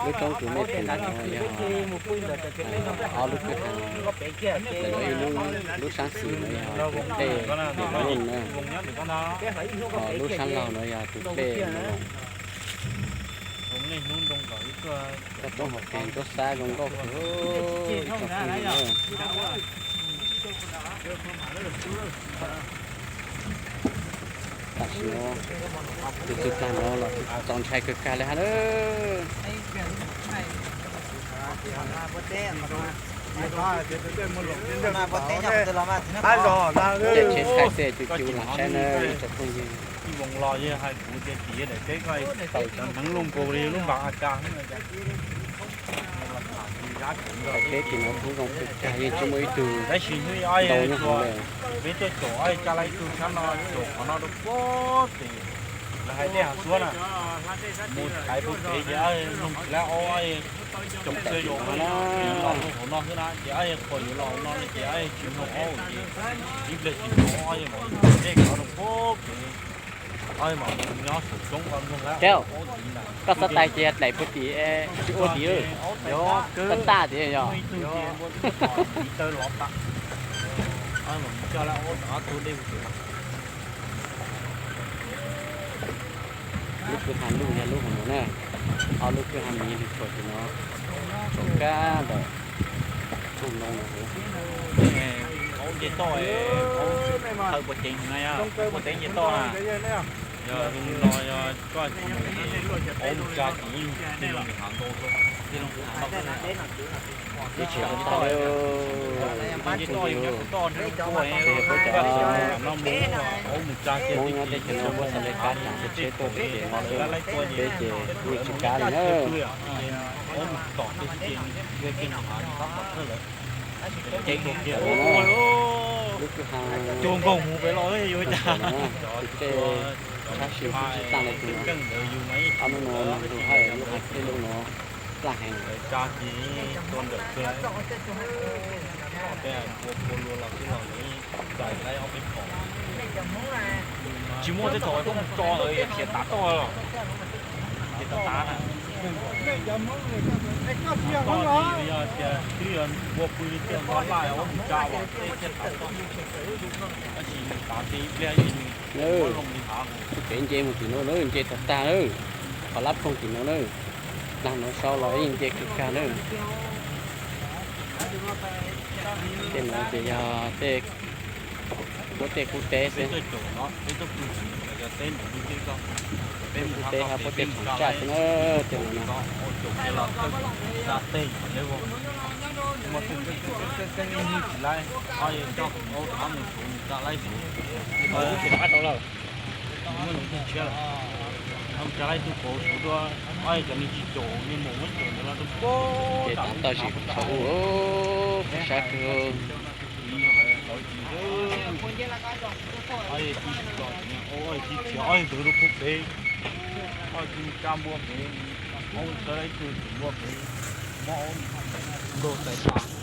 Lub roob tus mej pum no yog ob lub kwj ha, ntawm no ib lub, lub sab xis no yog tus dlej Mus Loos na, ho lub sab laug no yog tus dlej Mus Loos. Toj roob hauv pes roob xab zoo nkauj kawg, ib tsoom phooj ywg na. Tam sim no tus tw plag no los txaus ntshai kawg kawg li hab na. Tej tsheb thaij tej cus cus los saib na ib tsoom phooj ywg. Tawm cov hneev loj nkaus li lub npas A K. Peb tim no kuj zoo kawg kawg, yeej tsis muaj ib tug ntau nyob hauv li. Peb tuaj caum ob tsa laj ib tug sab no, caum qhov no rau puag pem, lawv hais dej hav suab na, mus thaiv puag pem ces ob mloog tsis laib aub, caum txawj yuav los hauv no xwb na ces ob qhuas yuav los hauv no ces ob tsis mloog aub ces ib pliag tsis mloog aub mas dej qhov rau puag pem. Koj xav tais ces dlaim puag tim, tsis ua tim, koj taj tias yog. Lub kwj ha luj yog lub hauv no na, ob lub kwj ha miv yog lug tshuam tim no, tshuam kab ntawm tug no. Aub nce toj, aub thaw puas ceev na, puas ceev nce toj na. Yog zoo no yog koj aub mus tsa tim yeej tej zoo hav ntau xwb. Ib tsoom phooj ywg, peb cov Hmoob nyob teb chaws no muab xav li kab tsheb tuaj ces no lawm, peb ces yeej tsis kam li na. Lub kwj ha, tus dej sab sim tsis tag li tus no, ob lub no no lug hab lub ha tej lub no plaj heev. Tsis muaj tej thaum koj mus tso lawm khiav tav toj, khiav tav tav na. Yog tias twb yog npua pw li tiaj npua laj ua mus tsa los tej khiav tav toj, tab sis nws tav tej ib pliag yeej muab zoo li hav. Tus kev nce mus tim no na, nce tag tag na, qhov lab phooj tim no na, nag nuav sau los yeej nce kawg kawg na. Tej no ces yog tej, muab tej qub teb xwb. Tej qub teb hab puab tej qhov tsaj xwb na, tej no na. Ces tav toj zim tshau ub, sab kawg. Nkaug tais tas.